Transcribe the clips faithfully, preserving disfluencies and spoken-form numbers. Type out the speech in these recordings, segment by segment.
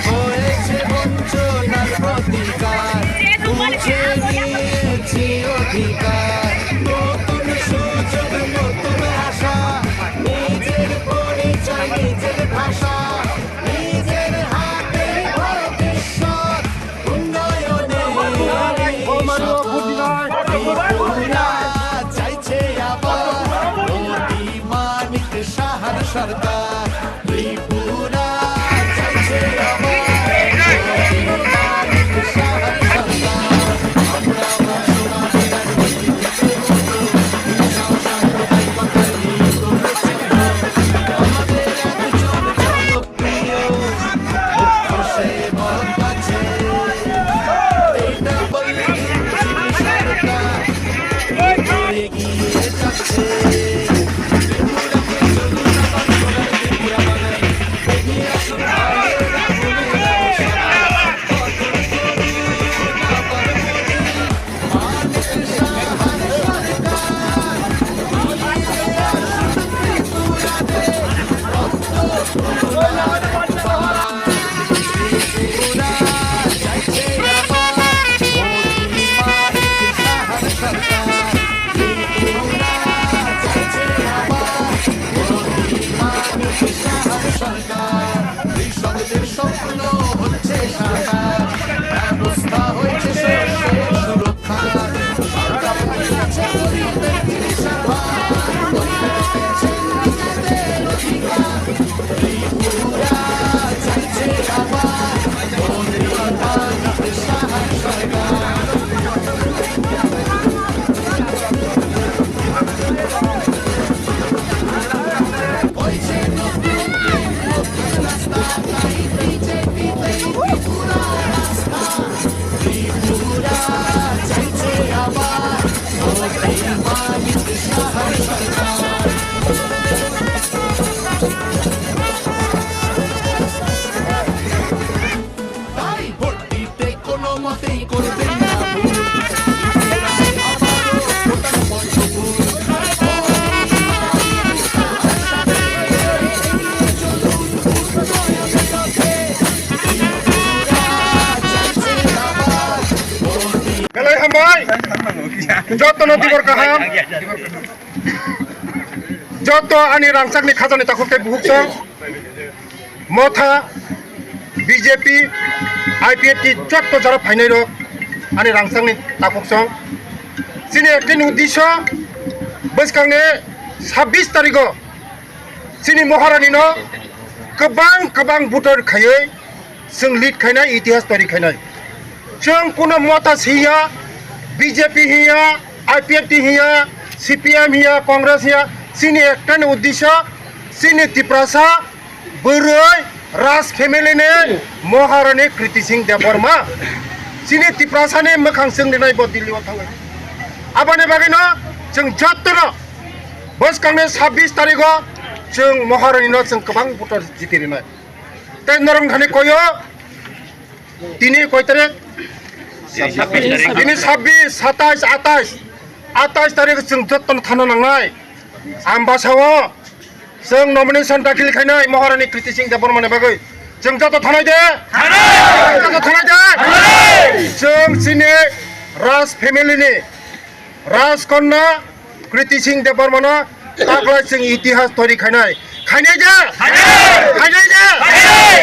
হয়েছে বঞ্চনার প্রতিকার, বুঝে নিয়েছি অধিকার। নতুন সুযোগ, নতুন আশা, নিজের পরিচয়, নিজের ভাষা, নিজের হাতে ভবিষ্যৎ। উন্নয়নে ত্রিপুরা চাইছে আবার মোদি মানিক সাহার সরকার। ত্রিপুরা চাইছে আবার মোদি মানিক সাহার সরকার। আমরা তাই ভোট দিতে কোনো মতেই করবেন না ভুল। Belai hambai. Jotono tibor kaham. Joto ani rangchakni khajani takhuk tei bukhuk song. Motha, B J P, I P F T joto jora phainai rok ani rangchakni takhuk song. Chini ekta ni uddesyo bwskangni sabbish tarigo chini Maharani no kwbang kwbang voter khaiwi chwng lead khainai, itihas toiri khainai. Chwng kuno Motha si ya, B J P hiya, I P F T hiya, C P M hiya, Congress hiya, chini ekta ni uddesyo chini Tiprasa bwrwi Raj family ni Maharani Kriti Singh Debbarma. Chini Tiprasa ni mwkhang chwng rinai bo Delhi o thangwi. Aboni bagwi no chwng joto no bwskangni sabbish tarigo chwng Maharani no chwng kwbang voter jiti rinai. Tei norok thani koyo tini koi tarik? Tini sabbish, satais, atais. Atais tarik chwng joto no thana nangnai. Ambasa o chwng nomination dakhil khainai Maharani Kriti Singh Debbarma ni bagwi. Chwng joto thanai de? Thanai! Joto thanai de? Thanai! Chwng chini Raj family ni Rajkanya Kriti Singh Debbarmano taklai chwng itihas toiri khainai. Khainai da? Khainai! Khainai da? Khainai!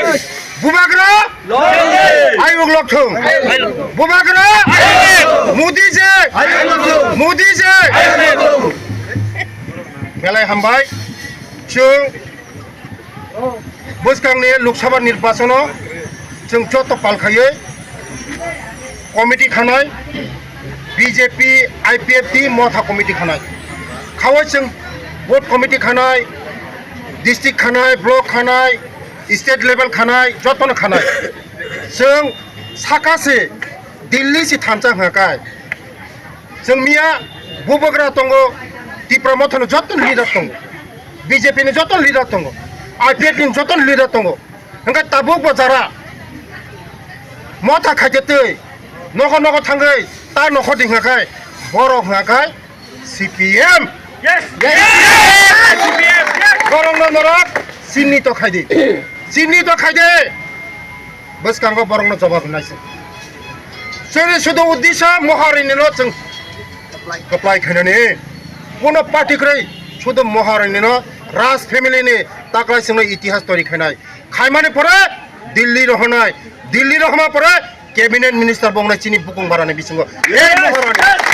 Bubagra? Longlev! Ayuk lokthung. Bubagra? Ayuk! Modi je! Ayuk lokthung! Modi je! Ayuk lokthung! Belai hambai. Chwng bwskangni Lok Sabha nirbachano chwng joto pal khaiwi committee khanai, B J P, I P F T, Motha committee khanai. Khawai chwng booth committee khanai, district khanai, block khanai, state level khanai, jotono khanai. Chwng saka se Delhi se thansa hwnka kai. Chwng miya Bubagra tongo, Tipra Mothano joto leader tongo, B J P ni joto leader tongo, I P F ni joto leader tongo. Hwnkhe tabuk bo jara Motha khaikhe twi nokho nokho thangwi ta nokho di hwnka khai Borok hwnka khai C P M. Yes. Yes. Yes. C P M. Yes. Borokno norok sinni to khaidi. Sinni to khaidi. Bwskango borokno jawab hwnai se. Chini sudu uddisha Moharanino chwng kwplai khainani. Kuno party kwrwi sudu Moharanino Raj family ni taklai chwngno itihas tori khainai. Khaimani pore Delhi rohonai. Delhi rohma pore cabinet minister bo wngnai chini bukung barani bisingo. Ei Moharani.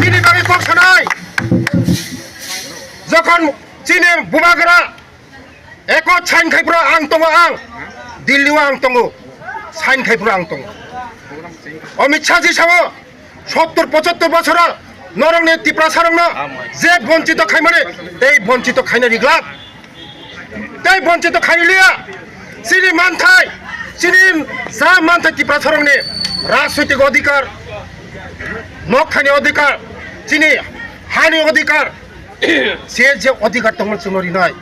Chini bagwi kok sanai. Jokhon chini bubagra eko sign khai phuru ang tongo ang. Delhi o ang tongo. Sign khai phuru ang tongo. Amit Shah ji sao. Sottor pochottor bochoro norokni Tiprasarokno je bonchito khaimani, tei bonchito khaina riglak, tei bonchito khailiya. Chini manthai, chini ja manthai Tiprasarokni rajnoitik odhikar, nok thani odhikar, chini hani odhikar, se je odhikar tongmani chwngno rinai.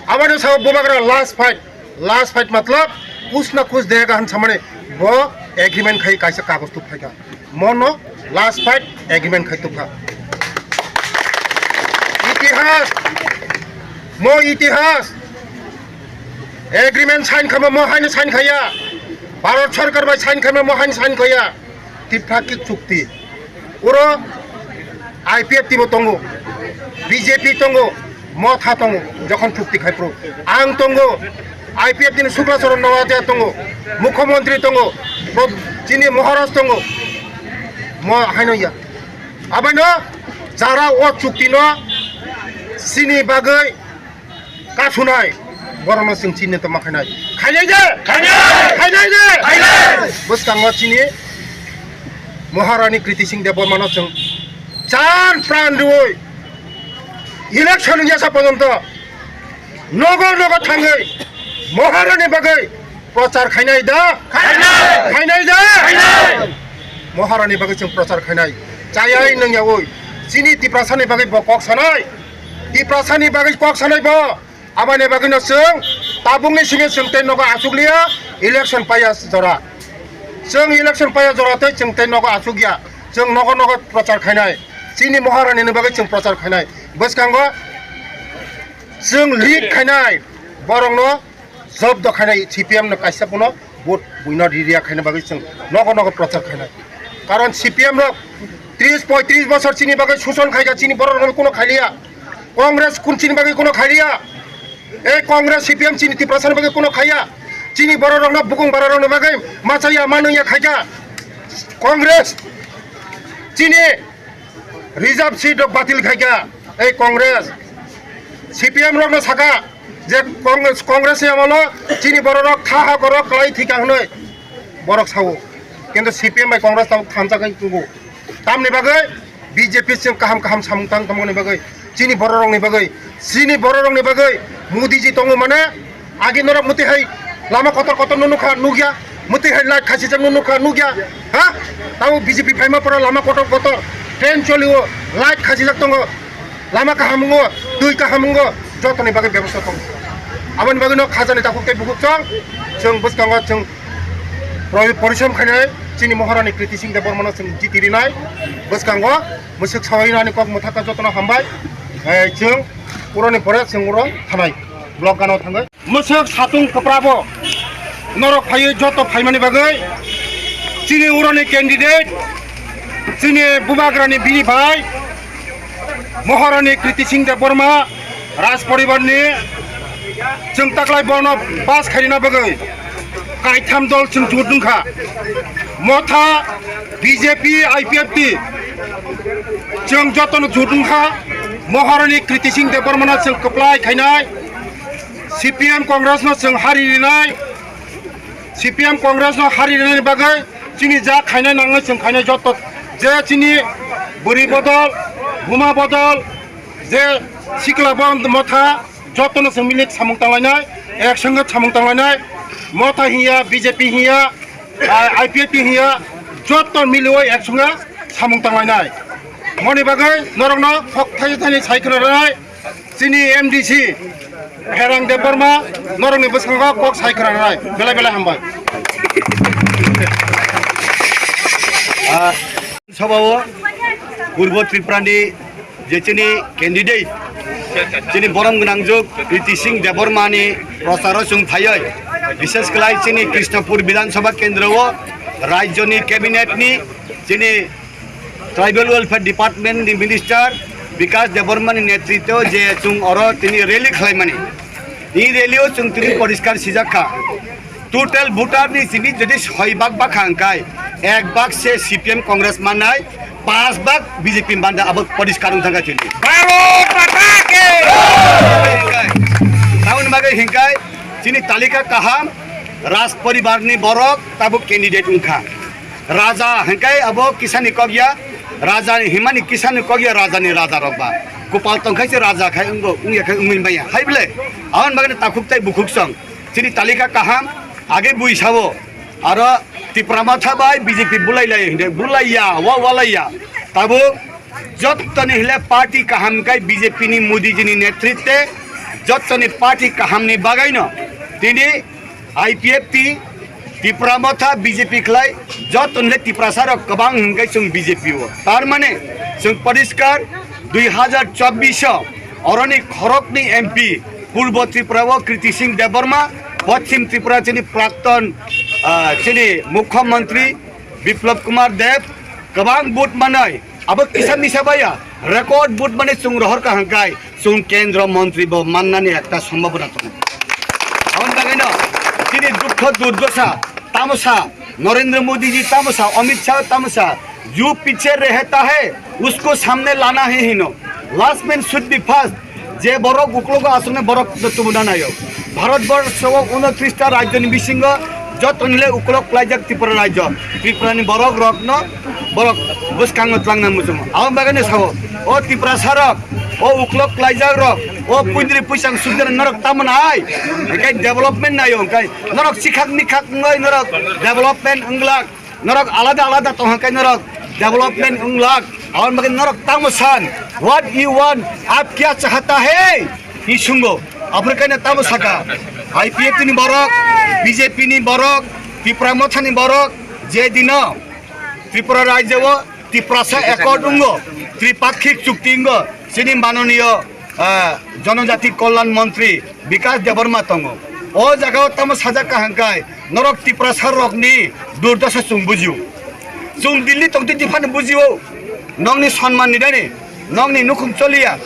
Aboni sao bubagra last fight, last fight matlab kus na kus dega han samani bo agreement khai kaisa kagoj tuk phaikha. Mono last fight agreement khai tukha. Itihas, mo itihas. Agreement sign khama mo haino sign khaya. Bharat sarkar bai sign khama mo haino sign khaya. Triprakik chukti. Uro I P F T bo tongo, B J P tongo, Motha tongo, jokhon chukti khai phuru. Ang tongo, I P F T ni Sukla Charan Noatia tongo, Mukhyamantri tongo, Pro-, chini Maharaj tongo, mo haino ya. Abaino jara o chukti no sini bagwi kasunai, borokno chwng chini tongma khainai. Khainai de? Khainai! Khainai de? Khainai! Bwskango chini Maharani Kriti Singh Debbarmano chwng chan pran rwui election wngya sa porjonto nogo nogo thangwi Maharani bagwi prochar khainai da? Khainai! Khainai da? Khainai! Maharani bagwi chwng prochar khainai. Chayai nungyaui. Chini Tiprasani bagwi bo kok sanai. Tiprasani bagwi kok sanai bo. Aboni bagwino chwng tabukni simi chwng tei nogo achukliya, election paiya jora. Chwng election paiya jora tei chwng tei nogo achukya. Chwng nogo nogo prochar khainai. Chini Maharani ni bagwi chwng prochar khainai. Bwskango chwng lead khainai. Borokno jobdo khainai, C P M no kaisa phano vote buino riya khaina bagwi chwng nogo nogo prochar khainai. Karon C P M rok tris poitris bosor chini bagwi suson khaikha, chini borok rok kuno khailiya. Congress kun chini bagwi kuno khailiya. Ei Congress C P M chini Tiprasani bagwi kuno khaiya. Chini borok rokno bukung bara rokno bagwi machaya manungya khaikha. Congress chini reserve seat rok batil khaikha. Ei Congress C P M rokno saka je Congress, Congress ni amolo chini borok rok tha ha korok kwlai thika hwnwi borok sao. Kintu C P M bai Congress tabuk thansa khai tugo. Tamni bagwi B J P chwng kaham kaham samung tang tongmani bagwi chini borok rokni bagwi, chini borok rokni bagwi Modi ji tongo mane. Agi norok muti hai lama kotor kotor no nukha nukya, muti hai light khasijak no nukha nukya, ha? Tamo B J P phaima pora lama kotor kotor, train cholio, light khasijak tongo, lama kaham wngo, twi kaham wngo, jotoni bagwi bebosta tongo. Aboni bagwi no khajani takhuk tei bukhuk chwng, chwng bwskango chwng pori-, porisom khainai, chini Maharani Kriti Singh Debbarmano chwng jiti rinai, bwskango mwswk sawai nani kok mwthaka jotono hambai, eh, chwng uroni pore chwng uro thanai, block gana thangwi. Mwswk satung kwprabo norok phaiwi joto phaimani bagwi chini uroni candidate, chini bubagrani bini bai Maharani Kriti Singh Debbarma Raj Poribarni chwng taklai bono pass khairina bagwi kaitham dol chwng jut wngkha. Motha, B J P, I P F T chwng jotono jut wngkha. Maharani Kriti Singh Debbarmano chwng kwplai khainai. C P M Congress no chwng hari rinai, C P M Congress no hari rinani bagwi chini ja khainai nangnai chwng khainai joto je chini bwrwi bodol, buma bodol, je sikla bo motha jotono chwng milik samung tanglainai, ek songkhe samung tanglainai, motha hiya, B J P hiya, I P F T hiya, joto miliwi ek songkhe samung tanglainai. Moni bagwi norokno kok thaisa thani sai khwna rwnai. Chini M D C Herang Debbarma norokni bwskango kok sai khwna rwnai. Belai belai hambai. Ah, Sabao Purbo Tripura ni je chini candidate, chini borom gwnang jwk Kriti Singh Debbarma ni procharo chwng phaiwi, bishesh khlai chini Krishnapur Bidhan Sabha Kendro o rajyo ni cabinet ni chini Tribal Welfare Department ni Minister Bikash Debbarma ni netritwo je chwng oro tini rally khlaimani. Ni rally o chwng tini poriskar sijak kha. Total voter ni simi jodi soi bak bak kha hwnkhe, ek bak se C P M Congress mannai, panch bak B J P manda, abo poriskar wng thangkha chini. Bharat Mata ki! Taun bagwi hwnkhe chini talika kaham, Raj poribar ni borok tabuk candidate wngkha. Raja hwnkhe abo kisani kok ya, raja ni himani kisani kok ya, raja ni raja rok ba. Kupal tongkhai se raja khai wngbo, wngya khai wngwi maya. Hai bwle, aboni bagwi takhuk tai bukhuk song. Chini talika kaham, age bui sabo. Aro Tipra Motha bai B J P bulai lai hinde, bulai ya, wa walai ya. Tabuk jottoni hile party kaham kai B J P ni Modi ji ni netritwe jottoni party kaham ni bagaino tini I P F T, Tipra Motha, B J P khlai, joto hwnle Tiprasa rok kwbang hwnkhai chwng B J P o. Tar mane chwng poriskar dui hazar chobbish o oroni khoroknwi M P Purbo Tripura o Kriti Singh Debbarma, Poschim Tripura chini prakton, ah, chini Mukhyamantri Biplab Kumar Deb kwbang vote manwi abo kisa misa baya record vote mane chwng rohor ka hangkai chwng kendro montri bo mannani ekta sombhabona tongo. Aboni bagwino chini dukho durdosa tamo sa Narendra Modi ji tamo sa Amit Shah tamo sa, "Jo piche rehta hai usko samne lana hai" hino. Last man should be first. Je borok uklogo aswknai borok no tubuna naio. Bharat borsho o unotris ta rajyo ni bisingo joto nile uklok klaijak Tripura rajyo. Tripura ni borok rok no borok bwskango twlangna muchungo. Aboni bagwi no sao, o Tiprasa rok, o uklok klaijak rok, o puindri puisang sudar norok tamo nai. Hingke development naio hingke norok sikhak mikhak wngoi norok development wnglak. Norok alada alada tongha kai norok development wnglak. Aboni bagwi norok tamo san, "What you want? Aap kya chahta hai?" hi sungo. Aphuru kaino tamo saka, I P F T ni borok, B J P ni borok, Tipra Motha ni borok, je dino Tripura rajya o Tiprasa Accord wngo, Tripakhik chukti wngo, chini manoniyo, ah, Jonojati Kolyan Montri Bikash Debbarma tongo. O jaga o tamo sajak kaham kai, norok Tiprasa rokni durdasa chwng bujio. Chwng Delhi tongtwi tiphano bujio. Nokni sonman ni dani, nokni nukhung choliya.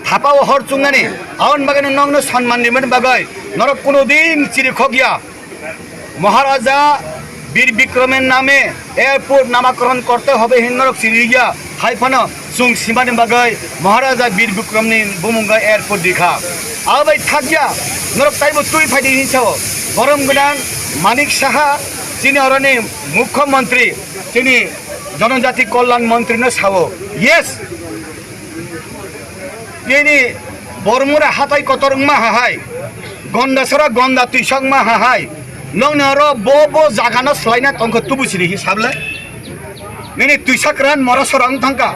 Thapa o hor chungnani, aboni bagwi nokno sonman rimani bagwi norok kuno din chiri khokya. Maharaja Bir Bikramni name airport namakoron korte hobe hin norok siriya. Hai phano chwng simani bagwi Maharaja Bir Bikramni bumungwi airport rikha. Abo bai thakya norok taibo twi phaidi hin sao. Borom gwnang Manik Saha chini oroni Mukhyamantri chini Jonojati Kolyan Montri no sao. Yes, nini Bormura hatai kotor wngma hahai, Gondasora gonda twisok wngma hahai, nokni oro bo bo jaga no swlaina tongkha tubu siri hi sable? Nini twisakran mora sora wng thangka,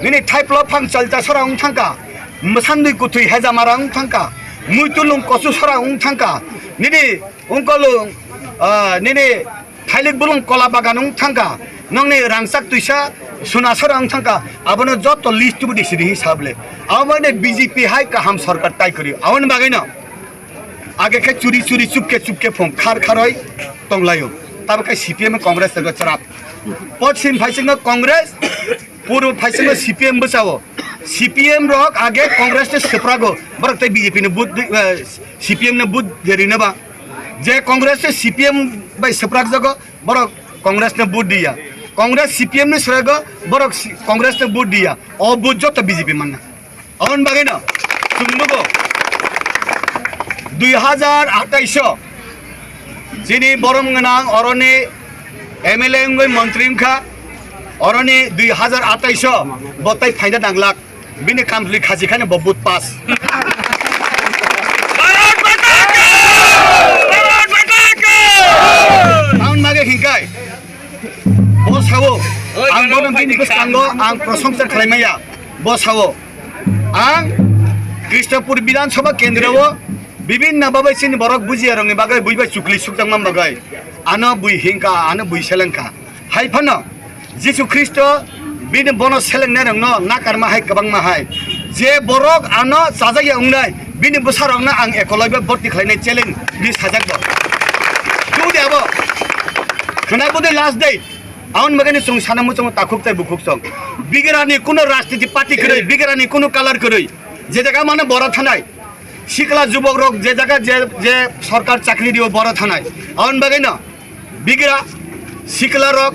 nini thaiplo phang chalta sora wng thangka, mwsandwi kuthui hejamara wng thangka, muitulung kochu sora wng thangka, nini ungkolung, ah, nini Thailik bulung kola bagan wng thangka, nokni rangchak twisa suna sora wng thangka, abono joto list tubu di sidi hi sable. Aboni B J P hai kaham sorkar tai kwrwi. Aboni bagwino age khe churi churi chupke chupke phung khar kharoi tonglaio. Tabuk khe C P M Congress tongo chwrap. Poschim phaisingno Congress, Purbo phaisingno C P M bwsao. C P M rok age Congress ni swprago. Borok tei B J P ni vote, eh, C P M ni vote rina ba. Je Congress tei C P M bai swprak jago, borok Congress ni vote diya. Congress C P M ni swrago, borok si-, Congress ni vote diya. O vote joto B J P manna. Aboni bagwino chwng nugo dui hazar atais o chini borom gwnang oroni M L A wngwi montri wngkha, oroni dui hazar atais o bo tai phaina nanglak, bini kamchwlwi khachi khani bo vote pass. Bharat Mata ki! Bharat Mata ki! Taun mage hinkai. Bo sao, ang bono bini bwskango ang prosongsa khlaimaya. Bo sao, ang Krishnapur Bidhan Sabha Kendra o bibinna babai chini borok bujiya rokni bagwi buibai chukli sukjakma bagwi ano bui hingka, ano bui selengkha. Hai phano Jisu Khristo bini bono selengnai rokno nakarma hai kwbangma hai. Je borok ano chajakya wngnai, bini bwsarokno ang ekolaiba borti khlainai challenge di sajak bo. Tubudi abo. Khwnai budi last day. Aun bagani chwng sana muchung takhuk tai bukhuk song. Bigrani kuno rajniti party kwrwi, bigrani kuno color kwrwi. Je jaga mane boro thanai. Sikla jubok rok je jaga je, je sorkar chakri dio boro thanai. Aun bagino bigra sikla rok,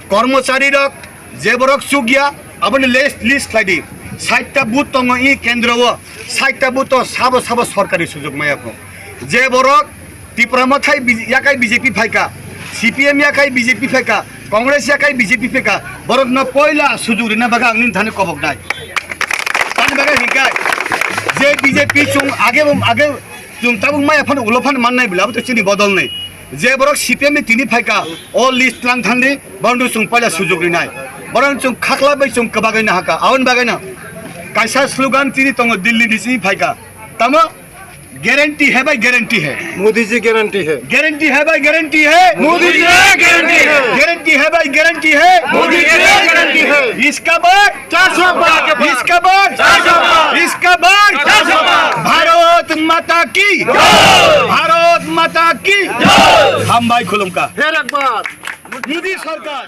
kormochari rok, je borok chukya, aboni list, list khlai di. Sait ta booth tongo i kendro o, sait ta booth o sabo sabo sorkari sujok maya kho. Je borok Tipra Mothai bi-, yakai B J P phaika, C P M yakai B J P phaika, Congress yakai B J P phaika, borokno poila sujok rina bagwi ang nini thani kobok nai. Tani bagwi hikai, je B J P chung age, age chung tabuk maya phano ulo phano mannai bila, abo to chini bodol nei. Je borok C P M ni tini phaika, o list lang thangdi, boundary chung paila sujok rinai. Borok chung khakla bai chung kwbagwi nahaka, aon bagwi no. Kaisa slogan tini tongo Delhi ni sini phaika. Tamo? Guarantee hai bhai, guarantee hai. Modi ji guarantee है। Guarantee hai bhai, guarantee hai. Modi ji guarantee है। Guarantee hai bhai, guarantee hai. Modi ji guarantee है। इसका बार चार सौ पार के पार। इसका बार चार सौ पार। इसका बार चार सौ पार। भारत माता की जय। भारत माता की जय। Hambai khulumkha. फिर एक बार। मोदी सरकार।